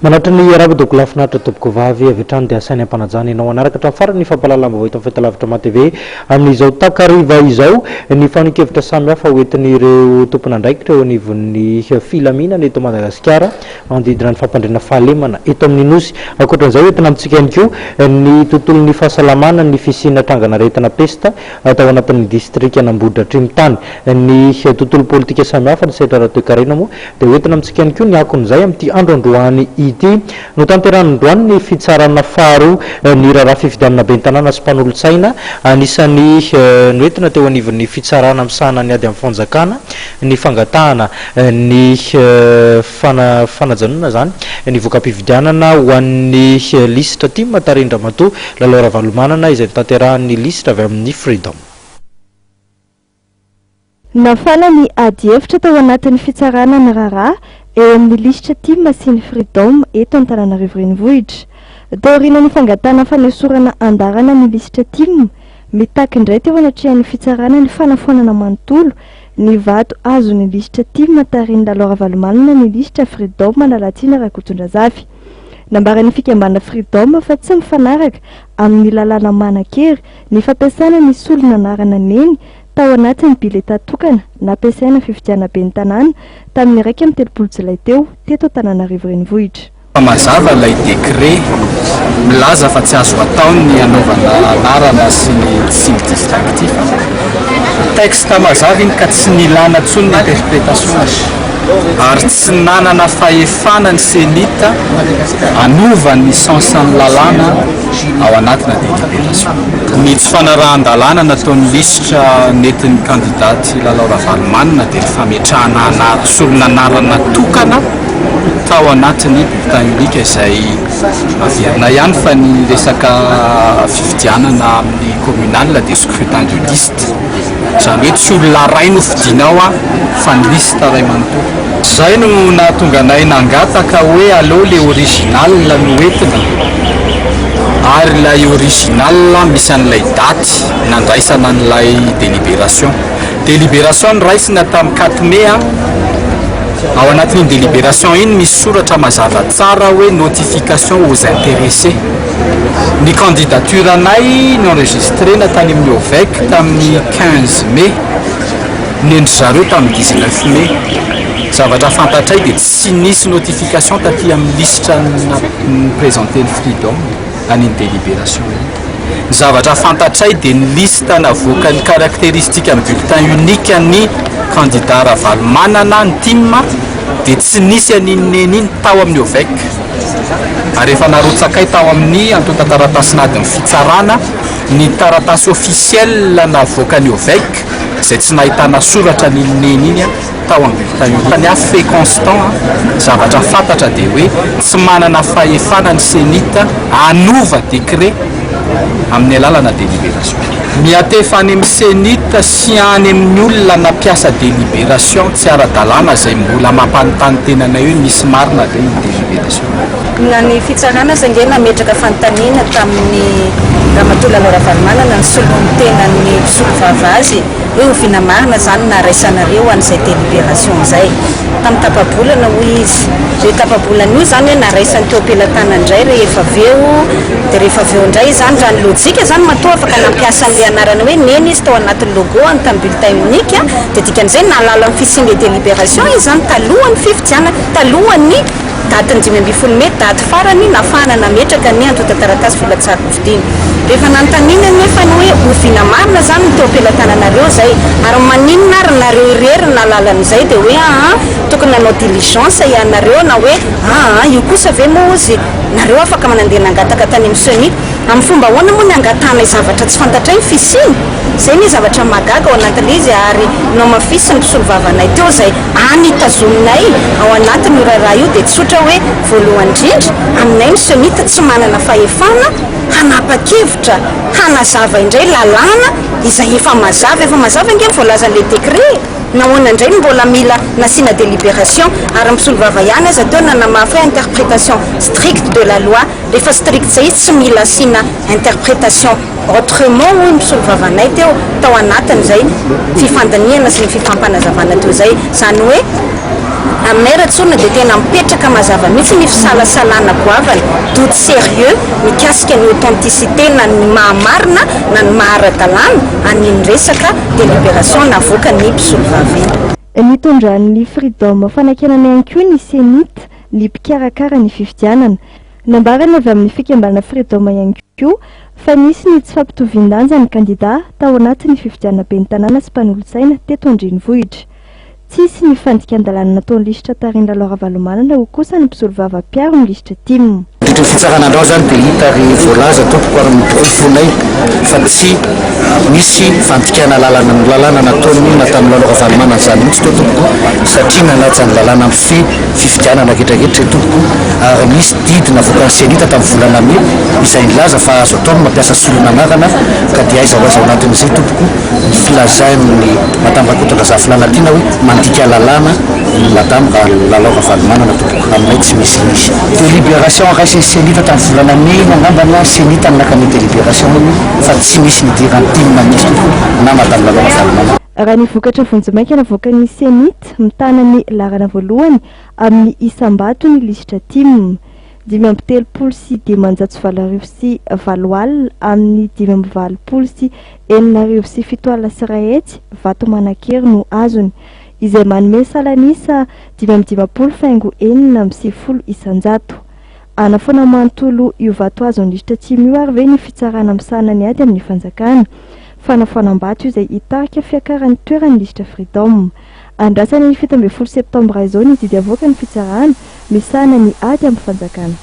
Manatry ny arahaba tompoko lahy finaritra tompoko vavy avy hatrany dia asainy ampanajana ianao hanaraka hatramin'ny farany ny fampahalalam-baovao eto amin'ny fahitalavitra MATV amin'izao takariva izao ny fanehoan-kevitra samihafa hoentin'ireo tompon'andraikitra eo anivon'ny filaminana eto Madagasikara manodidina ny fampandriana fahalemana eto amin'ny Nosy. Ankoatran'izay hoentina amintsika ihany koa ny tontolon'ny fahasalamana ny fisiana trangan'aretina pesta tao anatin'ny distrikan'Ambohidratrimo tany. Ny tontolo politika samihafa, ny sehatra ara-toekarena moa dia hoentina amintsika ihany koa ny akon'izay amin'ity andro androany ity. Notanterahina androany ny fitsarana faharoa ny raharaha fifidianana ben'ny tanàna sy mpanolotsaina. Anisan'ny noentina teo anivon'ny fitsarana misahana ny ady amin'ny fanjakana ny fangatahana ny fanajanonana izany ny voka-pifidianana ho an'ny lisitra tim tarihin-dRamatoa Lalao Ravalomanana izay notanterahan'ny lisitra avy amin'ny Freedom. Nafana ny adihevitra tao anatin'ny fitsarana ny raharaha eo amin'ny lisitra tim sy ny Freedom eto Antananarivo Renivohitra. Taorian'ny fangatahana fanesorana andarana ny lisitra tim, mitaky indray teo anatrehan'ny fitsarana ny fanafoanana manontolo ny vato azon'ny lisitra tim tarihin'i Lalao Ravalomanana ny lisitra Freedom Lalatiana Rakotondrazafy. Nambaran'ny fikambanana Freedom fa tsy mifanaraka amin'ny lalàna manan-kery ny fampiasana ny solon'anarana Neny tao anatin'ny biletà tokana nampiasaina fifidianana ben'ny tanàna tamin'ny 31 jolay teo teto Antananarivo Renivohitra. Fa mazava ilay décret milaza fa tsy azo atao ny hanaovana anarana sy ny signe distinctif. Texte mazava iny ka tsy nilana intsony ny interprétation ary tsy nanana fahefana ny Cenit hanova ny sens an'ny lalàna ao anatina délibération. Ny tsy fanarahan-dalàna nataon'ny lisitra nentin'ny kandida Lalao Ravalomanana dia ny fametrahana solon'anarana tokana tao anatin'ny bulletin unique izay averina ihany fa ny resaka fifidianana amin'ny communal dia scrutin de liste, izany hoe tsy olona iray no fidiana ao fa ny liste iray manontolo. Izay no nahatonga anay nangataka hoe aleo le original no entina ary ilay original misy an'ilay daty nandraisana an'ilay délibération. Délibération noraisina tamin'ny quatre mai an, ao anatin'iny délibération iny misy soratra mazava tsara hoe notification aux intéressés. Ny candidature anay ni-enregistrena tany amin'ny OVEC tamin'ny 15 mai, nendry zareo tamin'ny 19 mai. Zavatra fantatray dia tsy nisy notification taty amin'ny lisitra ni-presenter ny Freedom an'iny délibération iny. Ny zavatra fantatray dia ny liste navoakan'ny caractéristique amin'ny bulletin unique ny candidat Ravalomanana, ny tim, dia tsy nisy an'iny neny iny tao amin'ny OVEC. Ary efa narotsakay tao amin'ny antontan-taratasin'adin'ny fitsarana ny taratasy officiel navoakan'ny OVEC izay tsy nahitana soratra an'iny neny iny tao amin'ny bulletin unique. Ny ahy fait constant, zavatra fantatra dia hoe tsy manana fahefana ny Cenit hanova décret amin'ny alalana délibération. Miantefa any amin'ny Cenit sy any amin'ny olona nampiasa délibération tsy ara-dalàna izay mbola mampanontany tena anay hoe misy marina ve iny délibération iny. Na ny fitsarana aza ange nametraka fanontaniana tamin'ny Ramatoa Lalao Ravalomanana nisolo ny tenan'ny mpisolovava azy hoe oviana marina izany naharaisanareo an'izay délibération izay. Tamin'ny tapa-bolana hoy izy. Io tapa-bolana io izany hoe naraisany teo am-pelatanany indray rehefa avy eo, dia rehefa avy eo indray izany raha ny lojika izany matoa afaka nampiasa an'ilay anarana hoe Neny izy tao anatin'ny logo-ny tamin'ny bulletin unique dia dikan'izay nahalala ny fisian'ilay délibération izy izany talohan'ny fifidianana, talohan'ny Datin'ny 15 mey, daty farany nahafahana nametraka ny antontan-taratasy filatsahan-kofidina. Rehefa nanontaniana anefa ny hoe oviana marina izany no teo am-pelatananareo izay ary maninona ary nareo irery no nahalala an'izay dia hoe aa tokony nanao diligence ianareo na hoe aa io kosa ve moa ozy nareo afaka manandeha nangataka tany amin'ny ceni amin'ny fomba ahoana moa ny angatahanay zavatra tsy fantatray ny fisiany? Izay ny zavatra mahagaga ao anatin'ilay izy ary nohamafisin'ny mpisolovavanay teo izay Any tazominay ao anatin'io raharaha io dia tsotra hoe voalohany indrindra, aminay ny Cenit tsy manana fahefana hanapa-kevitra hanazava indray lalàna izay efa mazava, efa mazava ange ny voalazan'ilay décret e! Nahoana indray no mbola mila nasiana délibération? Ary ny mpisolovava ihany aza teo nanamafy hoe interprétation stricte de la loi, rehefa stricte izay izy tsy mila asiana interprétation. Autrement hoy ny mpisolovavanay teo, tao anatin'izay fifandinihana sy ny fifampanazavana teo izay. Izany hoe Aminay raha tsorina dia tena mipetraka mazava mihitsy ny fisalasalana goavana, doute sérieux, mikasika ny authenticité na ny maha marina na ny maha ara-dalàna an'iny resaka délibération navoakan'ny mpisolovava iny. Nitondran'ny Freedom fanakianana ihany koa ny Cenit, ny mpikarakara ny fifidianana. Nambarany avy amin'ny fikambanana Freedom ihany koa fa nisy ny tsy fampitovian-danja ny kandida tao anatin'ny fifidianana ben'ny tanàna sy mpanolotsaina teto an-drenivohitra. Tsisy ny fandikan-dalàna nataon'ny lisitra tarihin'i Lalao Ravalomanana hoy kosa ny mpisolovava mpiaro ny lisitra tim. Mandritry ny fitsarana andrao izany dia hita ary voalaza tompoko ary noporofoinay fa tsy misy fandikana lalana ny lalàna nataon'ny Madame Lalao Ravalomanana izany mihitsy teo tompoko satria nanaja ny lalàna mifehy fifidianana rehetra rehetra tompoko ary nisy didy navoakan'ny Cenit tamin'ny volana mey izay nilaza fa azo atao ny mampiasa solon'anarana ka dia aiza ho aiza ao anatin'izay tompoko ny filazain'ny Madame Rakotondrazafy Lalatiana hoe mandika lalàna ny Madame Lalao Ravalomanana tompoko aminay tsy misy nisy délibération raisin'ny Cenit tamin'ny volana mey iny angambany an Cenit no naka an'io délibération io fa tsy misy nidiran'ny tim mihitsy tompoko na Madame Lalao Ravalomanana. Raha ny vokatra vonjimaika navoakan'ny Cenit, mitana ny laharana voalohany amin'ny isam-bato ny lisitra tim. 835 885 amin'ny 685 685 vato manan-kery no azony, izay manome salan'isa 55.96%. Hanafoana manontolo io vato azon'ny lisitra tim io ary ve ny fitsarana misahana ny ady amin'ny fanjakana? Fanafoanam-bato izay hitarika fiakaran'ny toeran'ny lisitra Freedom. Andrasana ny 17 septambra izao ny didy avoakan'ny fitsarana misahana ny ady amin'ny fanjakana.